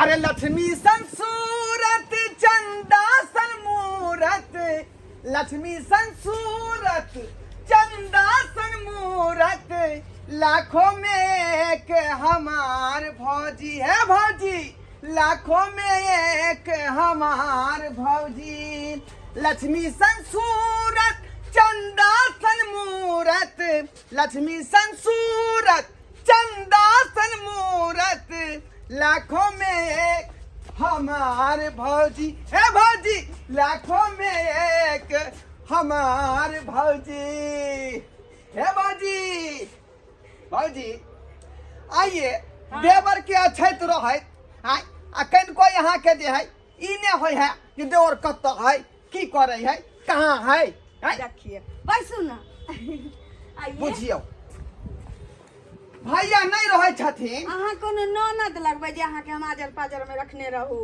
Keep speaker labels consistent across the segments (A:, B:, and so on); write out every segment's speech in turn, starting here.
A: अरे लक्ष्मी सन सूरत चंदा सन मूरत, लक्ष्मी सन सूरत चंदा सन मूरत, लाखों में एक हमार भौजी है भौजी, लाखों में एक हमार भौजी। लक्ष्मी सन सूरत चंदा सन मूरत, लक्ष्मी सन सूरत चंदा सन मूरत, लाखों में एक हमार भौजी हे भौजी, लाखों में एक हमार भौजी हे भौजी। भौजी आइए देवर के अछैत रहैत आय आ कनिको यहाँ के जे है ई ने होइ है कि देवर कतऽ है, की करै है, कहाँ है, आँय?
B: देखिए बैसू ना आइए।
A: बुझियौ भैया नहि रहै छथिन।
B: अहाँ कोनो ननद लगबै जे अहाँके हम आजर पाजर में रखने रहू।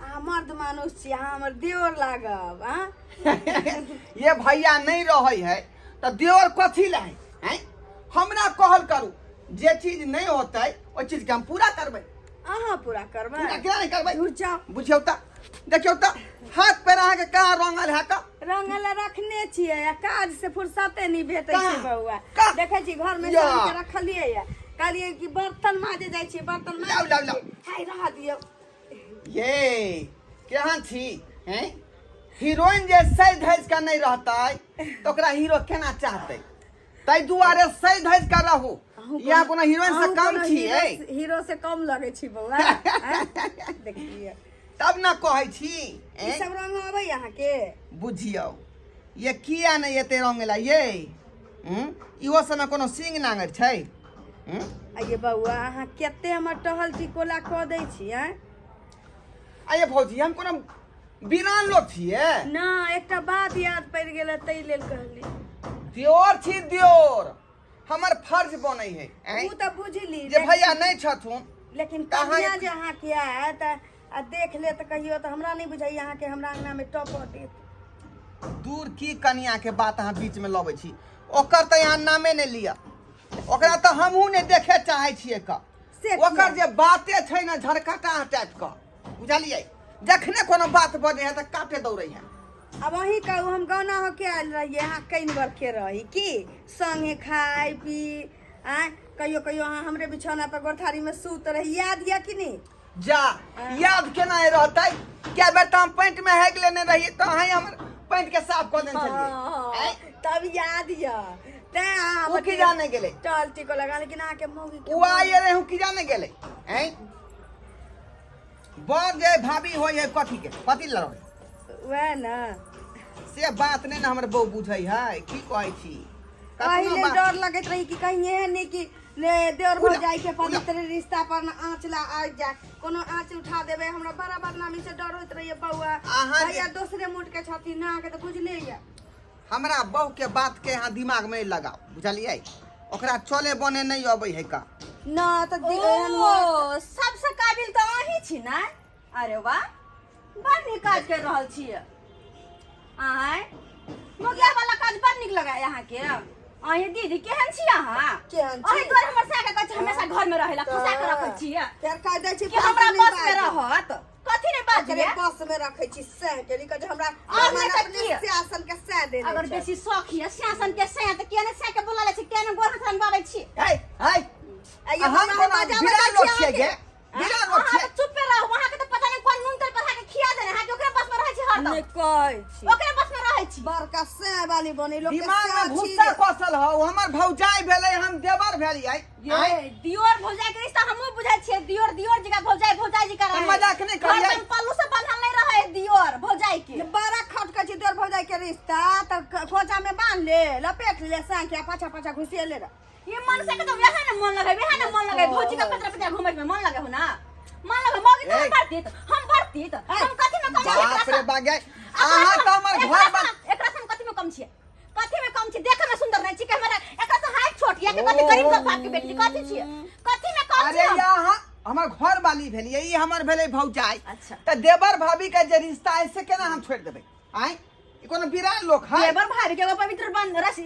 B: अहाँ मर्द मानुष छी, अहाँ हमर देवर लागब। आँ
A: ये भैया नहि रहै है तऽ देवर कथी लए है? आँय? हमरा कहल करू जे चीज नहि होतै ओहि चीजके हम पूरा करबै।
B: अहाँ पूरा करबै?
A: पूरा केना नहि करबै?
B: दूर जाउ।
A: बुझियौ तऽ, देखियौ तऽ हाथ पैर अहाँके कहाँ रंगल है तऽ?
B: रंगल रखने छियै आ काज से फुर्सते नहि भेटै छै।
A: कहाँ?
B: बौआ
A: कहाँ?
B: देखै छी घर में
A: या।
B: सामान के रखलियै या कहलियै कि बर्तन माजे जाइ छियै, बर्तन माजे।
A: लाउ, लाउ, लाउ।
B: हाय रह दियौ।
A: ये केहन छी हैं? हीरोइन जे सजि धजि कऽ नहि रहतै तऽ ओकरा हीरो केना चाहतै? ताहि दुआरे सजि धजि कऽ रहू। या कोनो हीरोइन से
B: अहूँ
A: कम
B: कोनो
A: छियै?
B: हीरो से कम लगै छी बौआ आँय? देखियै
A: तब ने कहै छी।
B: ई
A: ऐं?
B: सब रंग अबै अहाँके?
A: बुझियौ ये किया नहि एते रंग एला ये? हूँ? इहो सबमे कोनो सिंग नांगर छै? हूँ?
B: आइये बौआ, अहाँ कते हमर टहल टिकोला कऽ दै छी आँय?
A: आइये भौजी, हम कोनो बिरान लोक छियै?
B: ना, एकटा बात याद पड़ि गेल ताहि लेल कहली।
A: दियोर छी दियोर, हमर फर्ज बनै है ऐं?
B: ओ तऽ बुझली
A: जे भैया नहि छथुन
B: लेकिन
A: कहाँ
B: कन्या जे अहाँके आयत आ देख लेत कहियो तऽ हमरा नहि बुझाइए अहाँके हमरा अंगनामे टपऽ देत।
A: दूर की कनिया के बात अहाँ बीच में लबै छी, ओकर तऽ यहाँ नामे नहि लिअ। ओकरा तऽ हमहूँ नहि देखे चाहै छियै क
B: से
A: ओकर
B: किया?
A: जे बाते छै ने झरकटा टाइप के, बुझलियै? जखने कोनो बात बजै है तऽ काटे दौड़ै है।
B: अब अहीं कहू, हम गौना होके आयल रहियै, अहाँ कनि बरखे रही की संगे खाय पी आँय, कहियो कहियो अहाँ हमरे बिछौना पर गोरथारी में सूत रही, याद यऽ कि नहि?
A: जा, याद केना नहि रहतै? कए बेर तऽ हम पैंट में हेग लेने रहियै तऽ अहीं हमर पैंट के साफ कऽ देने छलियै।
B: हँ, तब याद यऽ तैं अहाँ
A: ओ की जाने गेलै?
B: टल टिको लगा, लेकिन अहाँके मौगी के
A: ओ आइ रहू की जाने गेलै? ऐं बड़ जे भाभी होइ है कथी के कथी लड़बै?
B: वएह ने
A: से बात नहि ने हमर बहू बुझै है, की कहै छी
B: एहि
A: कखनो
B: लेल डर लगैत रही कि कहीं एहन नहि कि ने देवर
A: उला,
B: भौजाई के
A: उला।
B: पवित्र रिश्ता पर न आँच ला आबि जाय, कोनो आँच उठा देबै, हमरा बड़ा बदनामी से डर होइत रहैए बौआ।
A: अहाँ जे-
B: भैया दोसरे मूड के छथिन ने, अहाँके तऽ बुझले यऽ।
A: हमरा बहू के बात के अहाँ दिमाग में लगाओ, बुझलियै? ओकरा चले बने नहीं अबै है का।
B: न तऽ एहन
C: ओ सबसे काबिल तऽ अहीं छी ने। अरे वाह, बड़ नीक काज कर रहल छी आँय। मोगिया वाला काज बड़ नीक लगा अहाँके। अहीं दीदी केहन छी अहाँ?
B: केहन छी?
C: अहीं दुआरे हमर साया के कहै छी हमेशा घर में रहेला, फंसा के रखै छी
B: फेर कह दै छी
C: कि हमरा
B: फालतू नहि
C: बस में
B: बाजू।
C: रहत। कथी नहि
B: ओकरे
C: बाजू?
B: बस में रखै छी सएह के लिखै जे हमरा
C: और नहि
B: हमरा
C: तऽ
B: अपने
C: की?
B: सिंहासन के सएह देने
C: अगर
B: छै।
C: बेसी शौख ये सिंहासन के सैया तऽ किया ने सैया के बोला ले छी, किया ने गोर हाथ रंगबाबै छी?
A: है है
B: आ ये
A: हम
B: हमरा
A: कोना
B: बजाबै
A: बिना
B: दै
A: लोक
B: छी
A: छियै गे?
B: अहाँके?
A: बिना लोक
C: अहाँ
A: छियै।
C: तऽ चुपे रहू, अहाँके तऽ पता नहि कोन नून तेल पर अहाँके खिया देने, अहाँके ओकरे बस में रहै छी हरदम।
B: नहि कहै छी।
C: ओकरे बस में रहै छी।
B: बड़का सएह वाली बनी लोक के
A: दिमाग में
B: सएह छी
A: भूसा
B: रे।
A: कसल हौ, हमर भौजाई भेलै, हम देवर भेलियै।
C: ये दियोर भौजाई के रिश्ता हमहूँ बुझै छियै, दियोर दियोर जकाँ, भौजाई भौजाई जकाँ
A: तऽ
C: रहै।
A: मजाक नहि करियै।
C: हरदम पल्लू से बन्हल नहि रहै दियोर भौजाई के।
B: बड़ा खटकै छै देवर भौजाई के रिश्ता तऽ खोचा में बांध ले, लपेट ले साँझ के, पाछा पाछा घुसिए ले रह।
C: ये मन से के तो वएह ने मन लगे, वएह ने मन लगे। भौजी का पत्र पत्र घूमे में मन लगे हो ना, मन लगे मौगी तो
A: ए।
C: हम बढ़ती तो हम बढ़ती तो हम कथी में कम छियै?
A: बाप रे बागे, अहाँ तऽ हमर घर बन
C: एकरा से हम कथी में कम छियै? कथी में कम छियै? देखे में सुंदर नहीं छी के हमरा एकरा से हाइट छोट या के कथी गरीब के बाप के बेटी कथी छियै? कथी में कम
A: अरे
C: छियै हम?
A: यहाँ हमर घर वाली भेलियै, ई हमर भेलै भौजाई।
C: अच्छा।
A: तऽ देवर भाभी के जे रिश्ता है से केना हम छोड़ि देबै? आँय, ई कोनो बिरान लोक है?
C: देवर भाभी के एगो पवित्र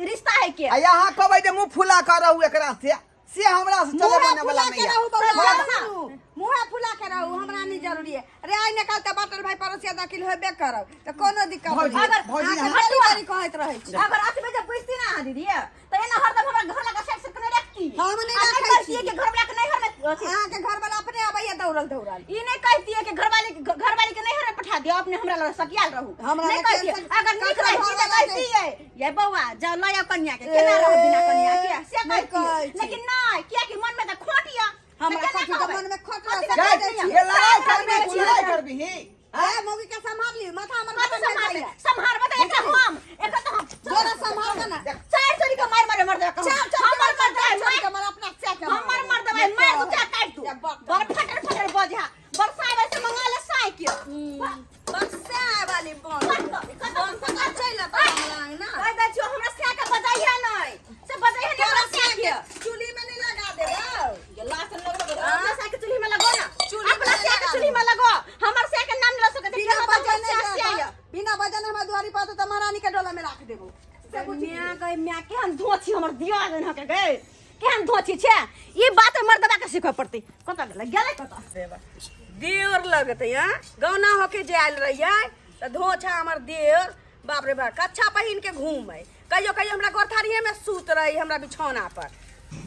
C: रिश्ता है के
A: आ यहाँ कहबै जे मुंह फुला कर रहू एकरा से। से हमरा से चले
B: मुँह
A: बने वाला
B: फुला के
A: नहीं है।
B: रहू बउआ,
A: हाँ,
B: सुनू, मुँह फुला के रहू, हमरा नहीं जरूरी है। अरे आइ निकाल त बाटल भाई पड़ोसिया दाखिल होबे करब त कोनो दिक्कत
A: भौजी,
B: नहीं। अगर
A: भौजी,
B: अहाँके
A: अहाँ-
B: बड़ी बड़ी कहैत रहै छी।
C: अगर अतबे जब बुझती ना अहाँ दीदी त एना हरदम हमरा घर लगा सेट सेट के नहीं रखती।
B: हम नहीं
C: आ
B: रखै
C: कहतियै
B: छी।
C: कि घर वाला के नैहर में अथी,
B: अहाँके घर वाला अपने अबैया दौड़ल दौड़ल।
C: ई नहीं कहतियै कि घरवाली के नैहर में पठा दियो, अपने हमरा लग सकियाल रहू।
B: हमरा
C: नहीं
B: लग
C: कहतियै।
B: टेंशन-
C: अगर नीक
B: ककरो
C: रहती त
B: घरवाला के-
C: कहतियै ये बौआ जाओ लऽ आउ कनिया के, केना रहब बिना कनिया के, से
B: नहीं
C: कहतियै।
B: कहै छी।
C: लेकिन नहीं, कियाकि मन में त खोट या।
B: हमरा
C: तऽ केना
B: कथी के
C: कहबै?
B: मन में खोट
C: कथी
B: रह
C: के
A: गै,
C: खोट
B: सकै
C: या?
A: ये लड़ाई
C: साफ
A: करबी
C: करबै
A: लड़ाई
C: छियै।
A: करबी ही।
B: ए मौगी के संभाल ली माथा हमर
C: कथी
B: गरम भेल
C: सम्हारबै?
B: जाइया।
C: सम्हारबै तऽ एकरा हम, एकरा तऽ हम।
B: जोरा सम्हार के ना।
C: चारि चोरी के मारि मारे मर देबै कहूँ।
B: चार चार
C: हमर मर देबै,
B: छोड़ के मर अपना से के
C: हमर मर देबै, मारि दू चार काटि दू। बड़ फटर फटर बजहा। बरसाइ से मंगा ले साइकिल।
B: बरसाए वाली बन
C: कतऽ
B: बन से चलि अतऽ हमरा अंगना।
C: कहि दै छियौ हमरा सएह के बजैहे नहि। से बजैहे नहि हमरा सएह के।
B: चूल्ही में नहीं लगा देबौ।
C: गेला से लगबो, अपना सएह के चूल्ही में लगो ना।
B: चूल्ही में
C: अपना सएह के
B: लगा
C: चूल्ही में लगो। हमर सएह के नाम लऽ सकैत छी।
B: बिना
C: हमर
B: बजने
C: सएह सएह यऽ।
B: बिना बजने हमरा दुआरी पर तऽ महारानी के डोला में राख देबो। से बुझि
C: माय गई माय, केहन धोछी हमर दिया देन के गई, केहन धोछी छै। ई बात मर्दबा के सीखऽ पड़तै। कतऽ गेलै गेलै कतऽ?
B: देवर लगतै। हाँ गौना होके जे आयल रहियै तऽ धोछा हमर देवर, बाप रे बाप, कच्छा पहिन के घूमै। कहियो कहियो हमरा गोरथारिये में सूत रही हमरा बिछौना पर।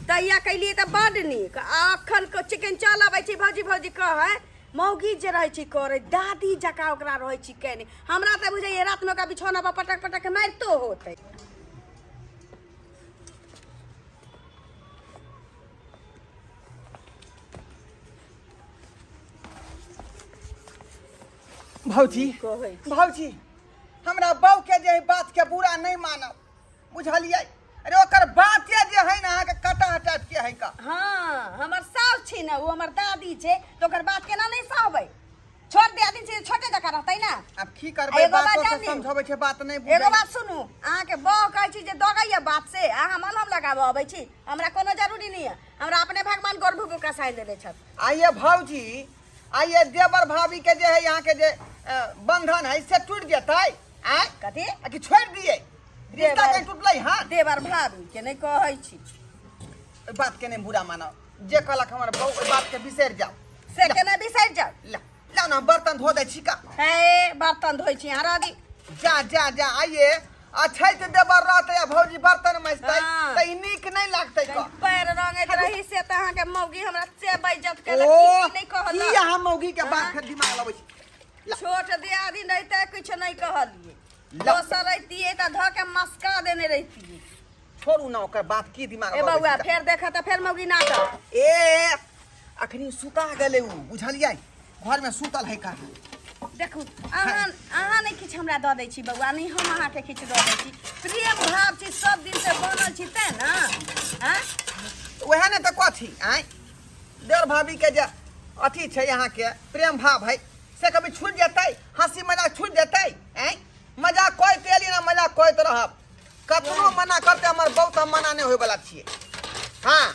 B: तहिया कैलियै तऽ बड्ड नीक। आ अखन चिकन चल अबै छै भौजी भौजी कहै, मौगी जे रहै छै करै दादी जकाँ ओकरा रहै छै केने। हमरा तऽ बुझैए रातिमे ओकरा बिछौना पर पटक पटक के मारितो होतै।
A: भौजी
B: कहै छी।
A: भौजी, हमरा बहू के जे है बात के बुरा नहीं मानब, बुझलियै? अरे ओकर बाते जे है ना अहाँके कटा टाइप के है का।
B: हाँ हमर साउस छी ने, ओ हमर दादी छै, तऽ ओकर बात केना नहि सहबै? छोट दियादिन छै, छोटे जकाँ रहतै ने।
A: आब की करबै?
B: एगो बात
A: बातो से
B: जानी?
A: समझबै छै, बात नहीं
B: एगो
A: बुझै।
B: बात सुनू, अहाँके बह कहै छी जे दगैया बात से अहाँ मलहम लगाबऽ अबै छी। हमरा कोनो जरूरी नहि यऽ, हमरा अपने भगवान गोर भूगु कसाइ देने छथि।
A: आइए भौजी, आइए देवर भाभी के जे है यहाँ के जे बंधन है से टूट जेतै? आँय?
B: कथी?
A: आ कि छोड़ि दियै रिश्ता?
B: देवर-
A: कहीं टूटलै? हाँ
B: देवर भाभी के नहि कहै छी।
A: ओहि बात के नहि बुरा मानब, जे कहलक हमर बहू ओहि बात के बिसरि जाउ।
B: से केना बिसरि जाउ?
A: ला ला ना, बर्तन धो दै छी का।
B: हे बर्तन धोइ छी अहाँ रह दी।
A: जा जा जा, आइए अछैत देवर रहतै आ भौजी बर्तन मजतै
B: हाँ।
A: तऽ ई नीक नहि लागतै
B: कहीं
A: का।
B: पैर रंगैत रही से तऽ अहाँके मौगी हमरा से बेइज्जत केलक।
A: ओ
B: की की नहि
A: की
B: कहलक।
A: अहाँ मौगी के बात
B: हाँ।
A: फेर दिमाग लगबै छी? ला।
B: छोट दियादी रहिते किछु नहि कहलियै,
A: ला।
B: दोसर रहितियै तऽ धऽ के मस्का देने रहितियै।
A: छोड़ू ना ओकर बात, की दिमाग
B: ए
A: लगबै
B: बौआ
A: छी का?
B: फेर देखऽ तऽ फेर मौगी नाटक।
A: ए अखनी सुता गेलै उ, बुझलियै? घर में सुतल है का।
B: देखू अहाँ अहाँ नहि किछु हमरा दऽ दै छी बौआ, नहि हम अहाँके किछु दऽ दै छी। प्रेम भाव छी, सब दिन से बनल छी तेँ ने। आँय
A: वएह ने तऽ कथी आँय देवर भाभी के जे अथी छै अहाँके प्रेम भाव है से कभी छूट जेतै? हंसी मजाक छूट जेतै? आँय मजाक करैत एली ना, मजाक करैत रहब। कतनो मना करतै हमर बहुत, हम मना नहि होयवला छियै। हाँ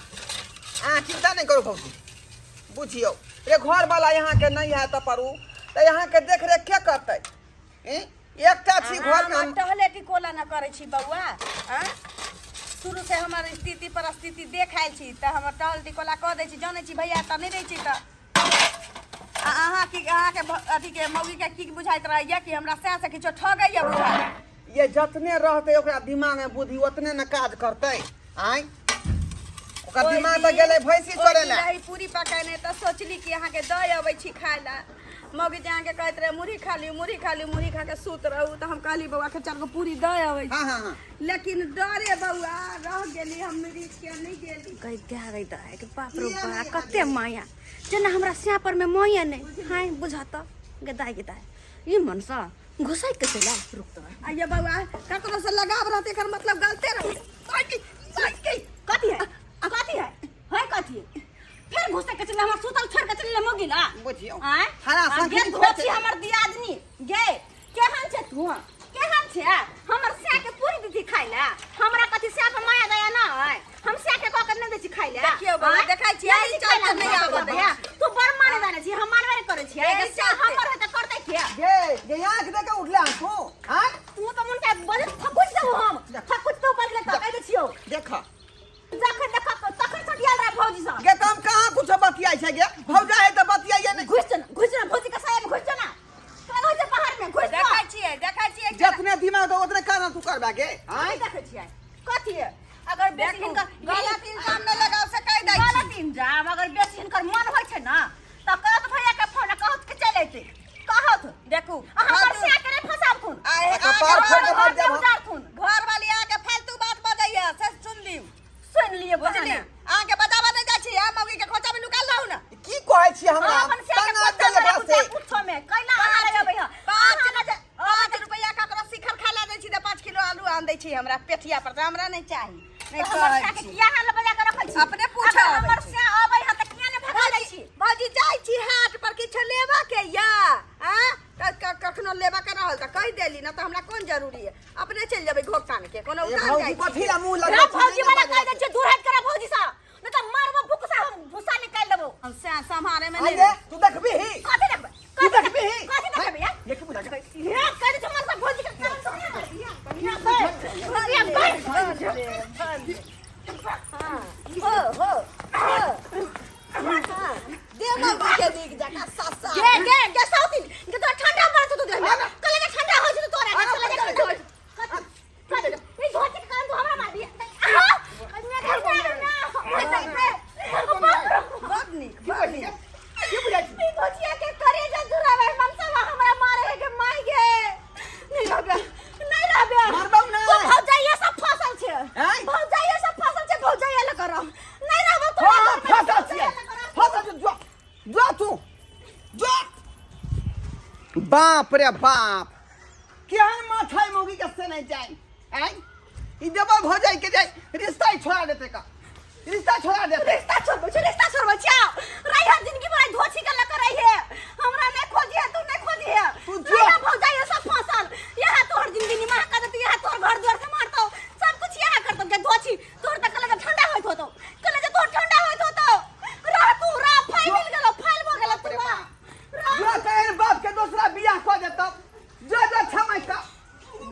A: अहाँ चिंता नहि करू भौजी। बुझियौ रे घर वाला यहाँके नहि है तऽ परू तऽ यहाँके देख रेख के करतै? ई? एकटा छी घर में हम
B: टहले टिकोला न करै छी बौआ। आँय शुरू से हमर स्थिति परिस्थिति देख आयल छी तऽ हमर टहल टिकोला कऽ दै छी। जानै छी भैया तऽ नहि दै छी तऽ आ अहाँ की अहाँके अथीके मौगीके की बुझाइत रहैया कि हमरा सएह से किछो ठगैया बुझाइ?
A: ये जतने रहतै ओकरा दिमाग में बुद्धि ओतने ने काज करतै। आँय ओकर
B: ओहि
A: दिमाग तऽ
B: दिन-
A: गेलै भैंसी
B: ओहि
A: चोरै
B: दिन
A: लए।
B: रही पूरी पकेने तऽ सोचली कि अहाँके दऽ अबै छी खाय लए। मौगी जे अहाँके कहैत रहे मुरही खा लियौ, मुरही खा लियौ, मुरही खा के सुत रहू, तऽ हम कहली बौआ के चारि गो पूरी दऽ अबै छी।
A: हाँ हाँ हाँ
B: लेकिन डरे बौआ रह गेली, हम मरीज के नहि गेली।
C: गई दए गई दए के बाप रो बा, कते माया जेना हमरा स्या पर में माया नहीं हाय बुझत गे दाई गे दाई, ई मनसा घुसाई के चला रुक तो।
B: आइए बौआ, ककरो से लगाव रहते एकर मतलब गलते रहते।
C: कथी है कथी है है कथी फिर घुसे के चले हमर सुतल छोड़ के चले मोगी ना।
A: बुझियौ।
C: आय
A: हरा
C: आ
A: संग
C: गे
A: की
C: धोछी हमर दियादनी गे, केहन छै तू? केहन छै? हमर स्या के पूरी दीदी खाइ ला, हमरा कथी स्या पर माया दया ना है? हम स्या के कह के नहीं दै छी खाइ ला।
B: देखियौ बौआ,
C: आँय?
B: देखै छियै,
C: नहीं
B: एहि
C: छी खाइ ला,
B: चलते नहि आबऽ दै
C: भैया, तू बड़ माने जाने छी, हम मानबे नहि करै छियै।
B: एहि
C: अगर स्या
B: चलते।
C: हमर है तऽ करतै के?
A: गे गे आँख दे के उठले हन तू? आँय
C: तू तऽ मन के बजे थकुच देबो हम, थकुच तो बजले तऽ कहि दै छियौ।
A: देख
C: जखन देख तखन सटियाल रहै।
B: हमरा पेठिया पर, तऽ हमरा नहि चाही। नहि
C: तऽ हमर
B: कहै
C: साके
B: छी।
C: किया हाल बजा के रखै छी?
B: अपने पूछऽ
C: अगर
B: अबै
C: हमर
B: छी।
C: से अबै है तऽ किया ने भगा दै छी?
B: भौजी जाइ छी हाट पर किछु लेबऽ के या आ कखनो लेबऽ के रहल तऽ कहि देली ना, तऽ हमरा कोन जरूरी है? अपने चलि जेबै घोघ तान के कोनो
A: ए
B: उतार
A: भौजी
B: जाइ छी।
A: कथी ला मुंह
C: रे
A: लगबै छी?
C: भौजी वाला कहि दै छी, दूर हट कर भौजी सँ, नहि तऽ मारबो भुकसा, हम भुस्सा निकालि देबो।
B: हम सम्हारे में नहीं।
A: आइए तू देखबी ही।
C: कथी देखबै?
A: तू देखबी ही।
C: कथी देखबै यार?
A: देखी बुझा के।
C: ये कहि दै छी मन सँ भौजी के कारण सँ।
B: हो हो हो, दे मौगी के नीक जकाँ ससा।
C: गे गे गे साउथिन गे, तोरा ठंडा पड़ै छौ, तू देह में कलेजा ठंडा होइ छौ तोरा, कलेजा ठंडा होइ छौ। कथी कथी ई धोती के कारण तू हमरा मारबी? आहा, ना।
B: बड नीक, बड नीक।
A: की बुझाइ छी?
C: ई धोतिया के करेजा जुड़ावे मनसवा हमरा मारे है। के माय गे, नहीं रहबे, नहीं रहबे।
A: मारबौ ना।
C: तू भौजाइया सब फसल छै।
A: आँय?
C: भौजाइया सब फसल छै, भौजाइया लग करब नहीं रहबो।
A: हाँ
C: तोरा
A: हाँ
C: घर में
A: फसल छियै, फसल छियै। जो जो तू जो। बाप रे बाप, केहन माथा है मौगी के से नहीं जाए। आँय, ई देवर भौजाई के जाए रिश्ता ही छोड़ा देते का, रिश्ता छोड़ा देते।
C: रिश्ता छोड़बै छै, रिश्ता छोड़बै छै। रही है जिंदगी भर धोछी के लकर रही है। हमरा नहीं खोजी है, तू नहीं खोजी है।
A: तू जो।
C: रही है भौजाई सब फसल। यहाँ तोहर जिंदगी निमाह कर देती, यहाँ तोहर घर द्वार से मारतो, सब कुछ यहाँ करतो। के धोछी तोहर तक कलेजा ठंडा होइत होतो, कलेजा तोहर ठंडा होइत होतो। रह तू, रह, फाइल मिल गेलो, फाइल भ गेलो तू, रह।
A: जो कहे बाप के दूसरा बियाह कऽ देतो। जो जो छमाय का।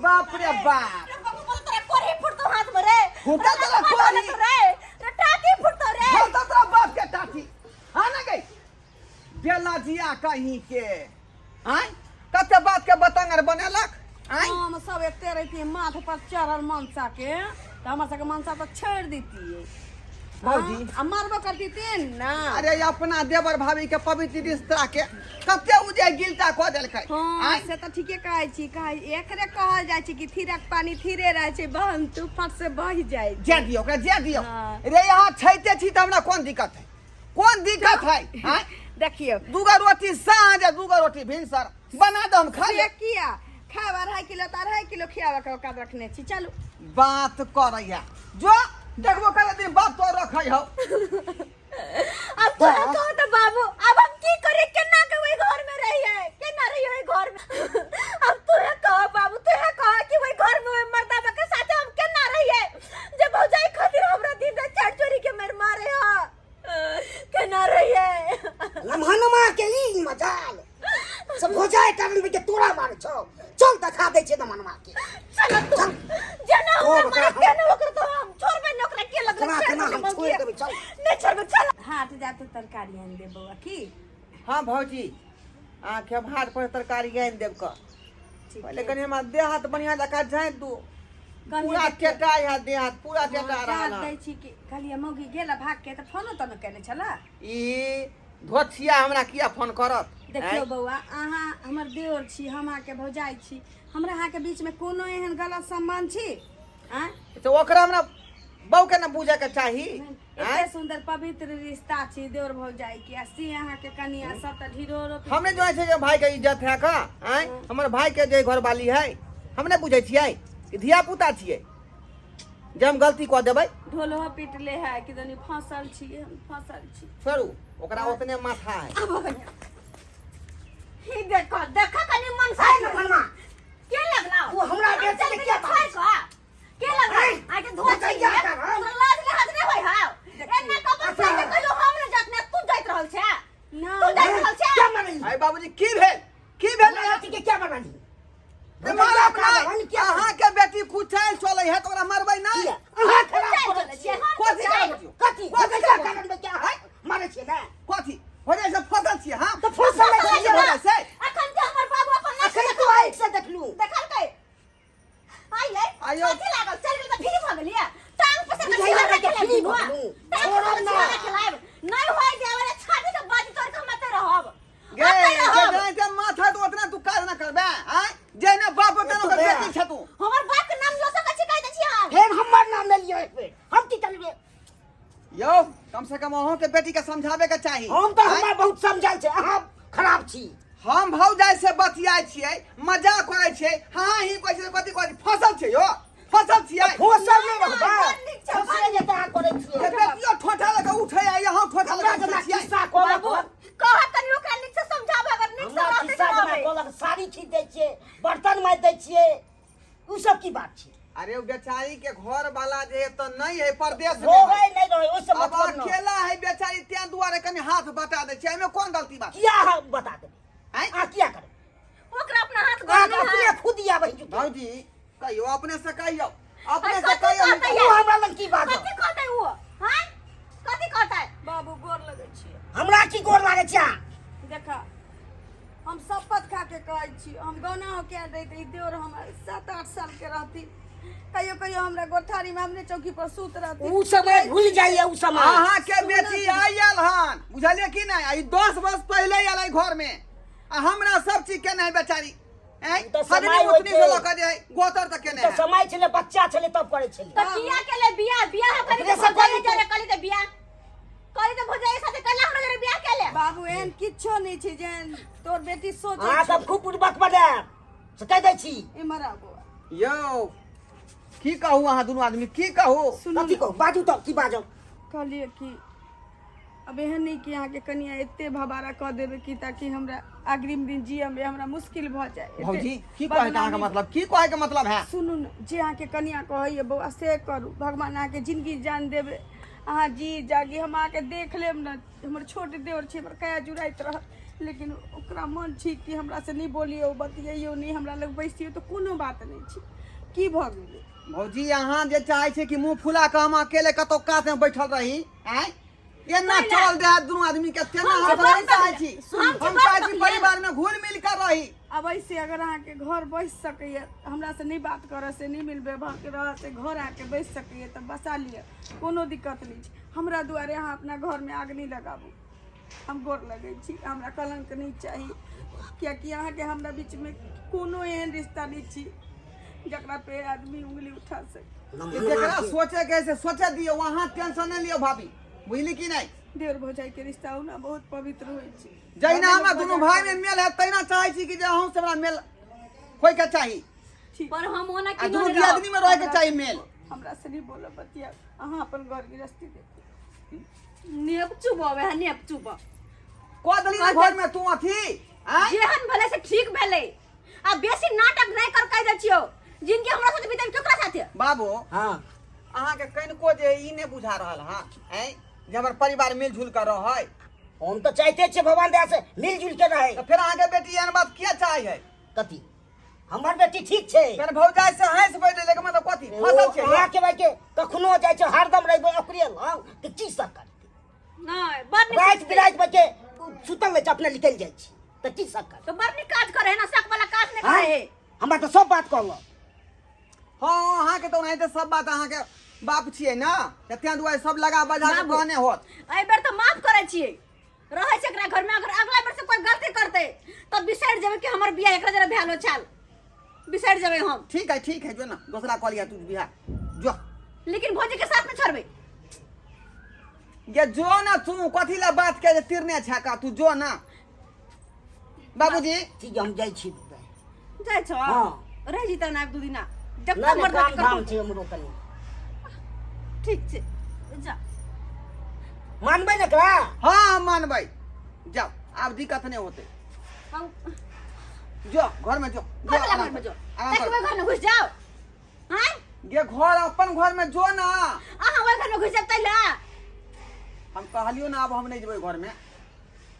A: बाप रे बाप।
C: रे बाबू, बोल तोरा कोरही फुटतो हाथ में रे।
A: फुटतो तोरा कोरही।
C: रे रे, टाकी फुटतो रे।
A: फुटतो तोरा बाप के टाकी। हाँ ना गई बेला जिया कहीं के। आय कते बात के बतंगर बनेलक। आय
B: हम सब एते रहितियै माथ पर चढ़ल मनसा के, तऽ हमर सबके मनसा तऽ छोड़ि दितियै।
A: भौजी।
B: आ मारबो करतियै ना।
A: अरे अपना देवर भाभी के पवित्र रिश्ता के कते उजे गिलता कऽ देलकै।
B: हाँ।
A: आय
B: से तऽ ठीके कहै छी। कहै एकरे कहल जाइ छै कि थीरक पानी थीरे रहै छै, बहन तू फट से बहि जाइ छै।
A: जे दियौ ओकरा, जे दियौ।
B: हाँ।
A: रे यहाँ छैते छी तऽ हमरा कोन दिक्कत है? कोन दिक्कत है? आँय?
B: देखियौ,
A: दूगो रोटी साँझ आ दूगो रोटी भिनसर बना दो, हम खा
B: से
A: लेब।
B: किया खायब? 2.5 किलो तऽ 2.5 किलो खियाबऽ के औकात रखने छी। चलू।
A: बात करैया जो देखबो करे दिन बाप तो रखै हौ।
C: अब तो कहो तो बाबू, अब हम की करे? केना के वही घर में रहिए, केना रहिए वही घर में? अब तू है कहो बाबू, तू है कहो कि वही घर में वही मर्दाबा के साथ हम केना रहिए, जे भौजाई खातिर हमरा दिन रात चाट चोरी के मेर मारे हा? केना रहिए?
D: लम्हा के ई मजाल सब हो जाए कारण के तोरा मारे छौ। चल, देखा दै छै लम्हनमा के।
C: चल तू जेना
D: ओ,
C: हमरा
D: ओकरा
C: मारे तेना ओकरा तो हम छोड़बे न। ओकरा के लगले?
D: केना केना हम छोड़ि देबै, चल।
C: नहीं छोड़बे, चल।
B: हाट जाते तरकारी आनि दे बौआ की।
A: हाँ भौजी, अहाँके हम हाट पर तरकारी आनि देब कऽ।
B: ठीक।
A: पहिले कनि हमरा देह हाथ बढ़िआँ जकाँ झाँपि दू।
B: कहलियै
A: पूरा
B: देखियौ।
A: टेटा है देह हाथ, पूरा टेटा
B: हाँ,
A: रहल
B: जाँच
A: हँ।
B: दै छी कि कहलियै मौगी गेल भाग के तऽ फोनो तोनो केने छला?
A: ई धोछिया हमरा किया फोन करत?
B: देखियौ
A: आँय?
B: बौआ, अहाँ हमर देवर छी, हम अहाँके भौजाइ छी। हमरा अहाँके बीचमे कोनो एहन गलत सम्बन्ध छी? आँय?
A: तऽ ओकरा हमरा बहू के ने बुझे के चाही।
B: एते
A: आँय?
B: सुन्दर पवित्र रिश्ता छी देवर भौजाइ के, आ से अहाँके कनिया सब तऽ ढिढोरो
A: हम नहि जानै छियै जे भाई के इज्जत है का। आँय, हमर भाई के जे घरवाली है, हम नहि बुझै छियै कि धिया पुता छियै जे हम गलती कऽ देबै?
B: ढोलहो पीटले है कि दनी। फंसल छी हम, फंसल छी।
A: छोड़ू ओकरा, ओतने माथा है।
C: ही देखो, देखो कनी मन से
D: लम्हनमा।
C: के लगला?
D: तू हमरा बेटी के किया
C: छोड़ कऽ के लगला?
D: ऐ,
C: आइ के धोती
D: भौजाइया कारण।
C: तोरा लाज लिहाज नहीं होय हौ? एना कपड़
D: अच्छा।
C: से कहियो हम नहीं जात ने, तू जाइत रहल छे।
B: ना।
C: तू जाइत रहल छे।
D: क्या मारली?
A: आय बाबूजी, की भेल? की भेल?
D: हमरा बेटी के क्या मारली?
A: मारब
D: कारण
A: नहि।
D: क्या?
A: अहाँके बेटी कुचैल चलै है तऽ ओकरा मारबै नहि?
D: किया? अहाँ खराब
C: कुचैल
D: करै
C: चलै
D: छियै।
C: छियै, हम
A: कथी
C: कुचैल।
A: खराब छियै?
D: कथी?
A: कथी
D: भौजाइया
A: खराब?
D: कारण में क्या है? मारै छियै ने?
A: कथी हो जाइ से फसल छियै हम?
D: तऽ फसल
C: फसल
D: छियै।
A: हो जाइ से।
C: अखन के हमर बाबू अपन नाक
D: अखन तू आँखि से देखलू।
C: देखलकै। आइ यै।
A: आइयो।
C: कथी लागल? चल गेल तऽ फ्री भऽ गेलियै? टांग पसर के
D: बुझैया
C: छिहारा
D: के
C: खेलायब
D: फ्री
C: दुनू।
D: भऽ गेलू।
C: टांग
D: छोड़ब
C: पसर के
D: ना।
C: छिहारा खेलायब नहि होय देब। छाती के बाजी तोड़ के हम एतै रहब।
A: गे
C: एतै रहब।
A: जे जे माथा तो ओतना तू काज ना करबे। आय, जेने बाप ओतना ओकर
D: बे।
A: बेटी छ तू।
C: हमर बाप के नाम लऽ सकै छी, कहि दै छी हम।
D: फेर हमर नाम ले लियौ एक बेर, हम की करबै?
A: यौ, कम से कम अहूँ के बेटी के समझाबे के चाही।
D: हम तऽ
A: आँय?
D: हमरा बहुत समझल छै, अहाँ खराब छी।
A: हम भौजाई से बतियाइ छियै, मजाक करै छियै, हाँ ही कहै छै। कथी कथी फसल छै यौ? फसल छियै।
D: फोसल नहि रहबै।
C: बड़ नीक छै,
D: फोसले जे तऽ अहाँ करै छियै।
A: जे बेटियो ठोठा लऽ कऽ उठै आ यहाँ ठोठा लऽ
D: हमरा
A: कऽ
D: जेना
A: उठै छियै।
D: खिस्सा कहलक
C: बाबू कह कनि ओकरा नीक से समझाबै, अगर नीक से
D: हमरा
C: रहतै
D: खिस्सा
C: तऽ
D: जेना
C: रहबै।
D: कहलक साड़ी खींच दै छियै, बर्तन माजि दै छियै, उ सब की बात छै?
A: अरे ओ बेचारी के घर वाला जे है तऽ नहीं है, परदेश में
D: रहै
A: है।
D: नहि रहै ओहिसँ
A: अब
D: मतलब नहि।
A: अकेला है बेचारी, तें दुआरे कनि हाथ बटा दै छै। एहिमे कोन गलती बात?
D: किया अहाँ बता देबै?
A: आँय?
D: अहाँ किया करबै?
C: ओकरा अपना हाथ गोड़
D: अहाँके
C: नहि
D: अपने
C: है।
D: खुद आबै जुटे।
A: भौजी कहियो अपने से, कहियो अपने
C: अरे
A: से
C: कथी
A: कहियो।
C: कहतै?
D: ओ हमरा लग की बाजत?
C: कथी कहतै ओ? हैं, कथी कहतै?
B: बाबू, गोर लगै छियै।
D: हमरा की गोर लागै छै अहाँ?
B: देखा, हम शपथ खा के कहै छी, हम गौना होके आयल रही तऽ ई देवर हमर 7-8 साल के रहथिन। कहियो कहियो हमरा गोरथारी में हमरे चौकी पर सुत रहथिन।
D: उ समय भूल जाइए, उ समय।
A: अहाँ के बेटी आयल हन, बुझलियै कि नहि? आई 10 वर्ष पहिले आयल एहि घर में आ हमरा सब चीज केने है बेचारी। आँय?
D: उ तऽ समय
A: हरनी
D: होइ
A: उतनी
D: छै।
A: से लऽ कऽ जे है गोतर तक केने
D: तऽ
A: है।
D: समय छलै, बच्चा छलै, तब करै छलै।
C: तऽ किया केले बियाह? बियाह करी
D: अपने
C: तऽ
D: सब
C: भौजाई
D: करी।
C: जरे करी तऽ बियाह करी तऽ भौजाई साथे कैला हमरा जरे बियाह केले?
B: बाबू, एहन किछो नहि छै जेहन तोर बेटी सोचै
D: अहाँ
B: छौ।
D: सब खूब बुड़बक बनायब से कहि दै छी।
B: इम्हर आबो।
A: यौ, की कहू अहाँ दुनू आदमी, की कहू?
B: सुनू।
D: कथी कहू? बाजू तऽ, की बाजब?
B: कहलियै कि अब एहन नहि कि अहाँके कनिया एते भबारा कऽ देबै कि ताकि हमरा अग्रिम दिन जियमे हमरा मुश्किल भऽ जाय। एते
A: भौजी, की कहै के अहाँके
B: बदनामी।
A: मतलब, की कहै के मतलब है?
B: सुनू ने, जे अहाँके कनिया कहैए बौआ से करू। भगवान अहाँके जिंदगी जान देबै, अहाँ जी जागी। हम अहाँके देख लेब ने, हमर छोट देवर छै, हमर काया जुड़ाइत रहत, लेकिन ओकरा मन छै कि हमरा से नहि बोलियौ, बतियैयौ नहि, हमरा लग बैसियौ तऽ कोनो बात नहि छै। की भऽ गेलै?
A: भौजी, अहाँ जे चाहै छै कि मुंह फुला कऽ हम अकेले कतौ कात में बैठल रही, आँय, एना चलल रहे दुनू आदमी के, तेना हम
C: हम
A: नहीं चाहै छी।
C: हम
A: हम चाहै छी परिवार में घुल मिल कर रही।
B: अब ऐसे अगर अहाँके घर बैस सकैए, हमरा से नहि बात करऽ से नहि मिल व्यवहार के रह से घर आके बैस सकैए तऽ बसा लिअ, कोनो दिक्कत नहि छै। हमरा दुआरे अहाँ अपना घरमे आग नहि लगाबू। हम गोर लगै छी, हमरा कलंक नहि चाही, कियाकि अहाँके हमरा बीचमे कोनो एहन रिश्ता नहि छी जकरा पे आदमी उंगली उठा सके।
A: जकरा सोचे के है से सोचे दियौ, अहाँ टेंशन नहि लियौ भाभी, बुझली कि नहि?
B: देवर भौजाई के रिश्ता हो ना बहुत पवित्र होइ छै।
A: जहिना हमरा दुनू भाई में मेल है तहिना चाहै छी कि जे अहूँ से हमरा मेल होय के चाही।
B: ठीक।
C: पर हम ओना
A: आ
C: कि
A: दुनू दियादनी में रहे के चाही मेल।
B: हमरा से नहीं बोलब बतिया, अहाँ अपन घर गृहस्थी देखू।
C: नेप चुबवे है, नेप चुब।
A: कऽ देली ना घर में तू अथी, आँय?
C: जेहन भेलै से ठीक भेलै। आ बेसी नाटक नहि कर, कहि दै छियौ। जिनकी हमरा साथे बीतल, केकरा साथे?
A: बाबू।
D: हाँ।
A: अहाँके कनिको जे ई नहि बुझा रहल हँ, आँय, जे हमर परिवार मिलजुल कऽ रहै?
D: हम तऽ चाहते छियै भगवान दया से मिलजुल के रहै।
A: तऽ फेर अहाँके बेटी एहन बात किया चाहै है?
D: कथी? हमर बेटी ठीक छै।
A: फेर भौजाइ से हँसि बैठले के मतलब कथी? फंसल छै।
D: अहाँके भाई के कखनो जाइ छै, हरदम रहबै ओकरे लग तऽ की सब करतै?
C: नहि, बड़ नीक।
D: राति बिराति बच्चे सुतल रहै छै, अपने निकलि जाइ छै तऽ की सब करतै?
C: तऽ बड़ नीक काज करे है ना, शक वाला काज नहि करे है।
D: हमरा तऽ सब बात कहलक।
A: हँ, अहाँके तऽ ओनाहिते सब बात, अहाँके बाप छियै ने, तऽ तें दुआरे सब लगा बजा के
C: बाबू।
A: कहने होत।
C: एहि बेर तऽ माफ करै छियै, रहै छै एकरा घरमे। अगर अगला बेर से कोई गलती करतै तऽ बिसरि जेबै कि हमर बियाह एकरा जरा भेलो छल, बिसरि जेबै हम।
A: ठीक है, ठीक है, जो ना दोसरा कऽ लिया तू बियाह, जो।
C: लेकिन भौजी के साथ नहि छोड़बै।
A: ये जो ना तू, कथी ला बात के जे तिरने छा का, तू जो ना बाबूजी।
D: ठीक है, हम जाइ छी।
C: जाइ छौ?
D: हाँ।
C: रहि जेतौ ना 2 दिना जब
D: नहि
C: तक
D: नहि,
C: मर्द
D: काम धाम
C: करतौ।
D: छै हमरो कनि।
C: ठीक छै, जा।
D: मानबै ने एकरा?
A: हाँ, हम मानबै, जाओ, आब दिक्कत नहीं होते।
C: हम
A: जो घर में जो, जो।
C: घर वाला
A: आराम
C: घर में
A: कर,
C: जो।
A: आराम
C: एक
A: कर।
C: घर में घुस जाओ। हाँ।
A: ये घर, अपन घर में जो ना।
C: अहाँ ओहि घर में घुस जाब तै ला।
A: हम कहलियो ना, अब हम नहीं जेबै घर में।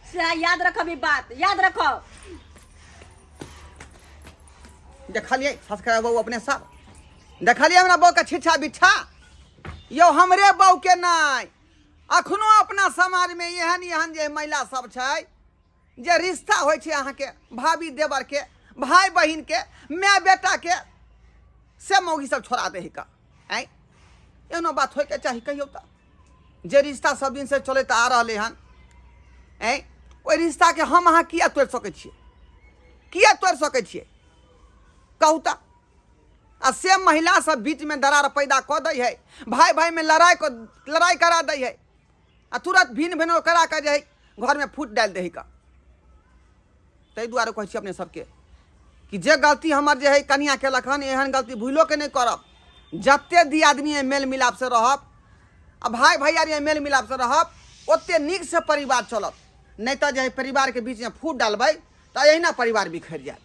C: से याद रखब, ई बात याद रखब।
A: देखलियै सब्सक्राइब बहू अपने सब देखलियै हमरा बहू के छिछा बिछा। यौ, हमरे बहू के नहि, अखनो अपना समाजमे एहन एहन जे महिला सब छै जे रिश्ता होइ छै अहाँके भाभी देवरके, भाय बहिनके, माय बेटाके, से मौगी सब छोड़ा दै का। आँय, एहनो बात होइके चाही कहियो तऽ? जे रिश्ता सब दिनसँ चलैत आ रहलै हन, आँय, ओहि रिश्ताके हम अहाँ किया तोड़ि सकै छियै? किया तोड़ि सकै छियै, कहू तऽ? आ से महिला सब बीचमे दरार पैदा कऽ दै है, भाय भायमे लड़ाइ कऽ लड़ाइ करा दै है आ तुरंत भिन्न भिन्न करा कऽ जे है घरमे फूट डालि दै है का। ताहि दुआरे कहै छी अपने सबके कि जे गलती हमर जे है कनिया केलक हन, एहन गलती भूलो के नहि करब। जते दियादनी मेल मिलापसँ रहब आ भाय भैयारी मेल मिलापसँ रहब ओते नीकसँ परिवार चलत, नहि तऽ जे है परिवारके बीचमे फूट डालबै तऽ एहिना परिवार बिखरि जायत।